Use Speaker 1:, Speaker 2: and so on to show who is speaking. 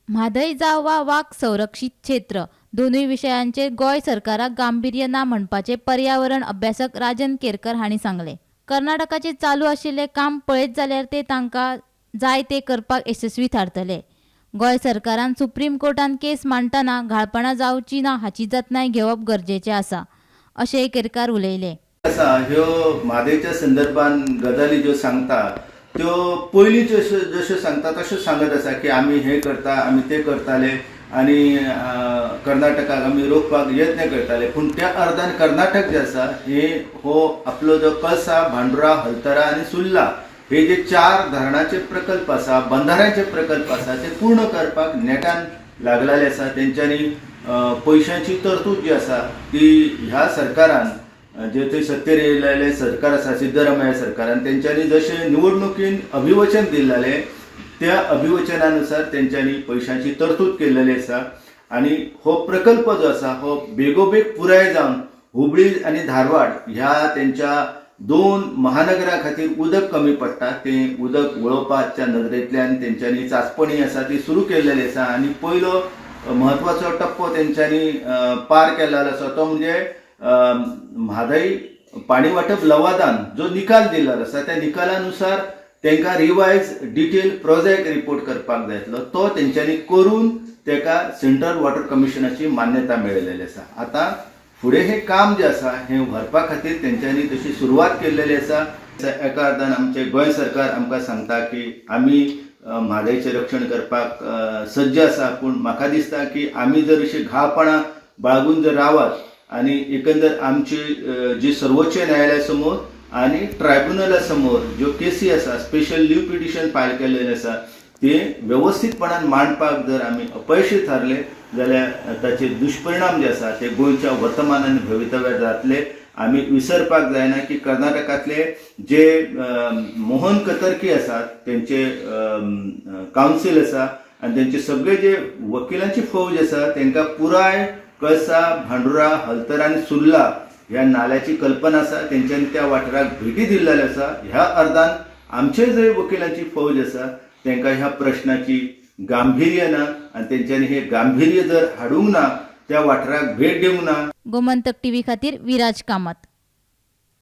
Speaker 1: म्हादय जावं वा वाग संरक्षीत क्षेत्र, दोनूय विशयांचेर गोंय सरकाराक गांभीर्य ना म्हणपाचें पर्यावरण अभ्यासक राजन केरकर हांणी सांगलें. कर्नाटकाचें चालू आशिल्लें काम पळयत जाल्यार ते तांकां जाय तें करपाक येसस्वी थारतले. गोंय सरकारान सुप्रीम कोर्टांत केस मांडटना घाळपणां जावचीं ना हाची जतनाय घेवप गरजेचें आसा, अशेंय केरकार उलयले.
Speaker 2: आसा ह्यो म्हादयच्या संदर्भान गजाली ज्यो सांगता त्यो पयलीं जश्यो जश्यो सांगता तश्यो सांगत आसा की आमी हें करता, आमी तें करताले आनी कर्नाटकाक आमी रोखपाक यत्न करताले. पूण त्या अर्दान कर्नाटक जे आसा हे हो आपलो जो कळसा, भांडुरा, हलतरा आनी सुर्ला हे जे 4 धरणाचे प्रकल्प आसा, बंधाऱ्यांचे प्रकल्प आसा ते पूर्ण करपाक नेटान लागलेले आसा. तेंच्यांनी पयशांची तरतूद जी आसा ती ह्या सरकारान जे थंय सत्तेर येयलेले सरकार आसा सिद्धरामय्या सरकारान तेंच्यांनी जशें निवडणुकीन अभिवचन दिल्लें त्या अभिवचनानुसार तेंच्यांनी पयशांची तरतूद केल्लेली आसा आनी हो प्रकल्प जो आसा हो बेगोबेग पुराय जावन हुबळी आनी धारवाड ह्या तेंच्या 2 महानगरां खातीर उदक कमी पडटा तें उदक वळोवपाच्या नदरेंतल्यान तेंच्यांनी चांचपणी आसा ती सुरू केल्लेली आसा. आनी पयलो म्हत्वाचो टप्पो तेंच्यांनी पार केल्लो आसा तो म्हणजे म्हादय पाणी वांटप लवादान जो निकाल दिल्लो आसा त्या निकालानुसार तांकां रिवायज डिटेल प्रोजेक्ट रिपोर्ट करपाक जाय आसलो तो तेंच्यांनी करून ताका सेंट्रल वॉटर कमिशनाची मान्यता मेळिल्ली आसा. आतां फुडें हें काम जें आसा हें व्हरपा खातीर तेंच्यांनी तशी सुरवात केल्लेली आसा. एका अर्दान आमचें गोंय सरकार आमकां सांगता की आमी म्हादयचें रक्षण करपाक सज्ज आसा, पूण म्हाका दिसता की आमी जर अशी घाळपणां बाळगून जर रावत आनी एकंदर आमची जी सर्वोच्च न्यायालया समोर आनी ट्रायब्युनला समोर ज्यो केसी आसा स्पेशल लीव पिटिशन फायल केल्लेलें आसा ते वेवस्थीतपणान मांडपाक जर आमी अपयशी थारले जाल्यार ताचे दुश्परिणाम जे आसा ते गोंयच्या वर्तमान आनी भवितव्यात जातले. आमी विसरपाक जायना की कर्नाटकांतले जे मोहन कतर्की आसात तेंचे कावन्सील आसा आनी तेंचे सगळे जे वकिलांची फौज आसा तेंकां पुराय कळसा, भांडुरा, हलतरा आनी सुर्ला ह्या नाल्याची कल्पना आसा, तेंच्यांनी त्या वाठाराक भेटी दिल्लेली आसा. ह्या अर्दान आमचे जे वकिलांची फौज आसा तेंकां ह्या प्रश्नाची गांभीर्य ना आनी तेंच्यांनी हे गांभीर्य जर हाडूंक ना, त्या वाठाराक भेट दिवंक ना.
Speaker 1: गोमंतक टीव्ही खातीर विराज कामत.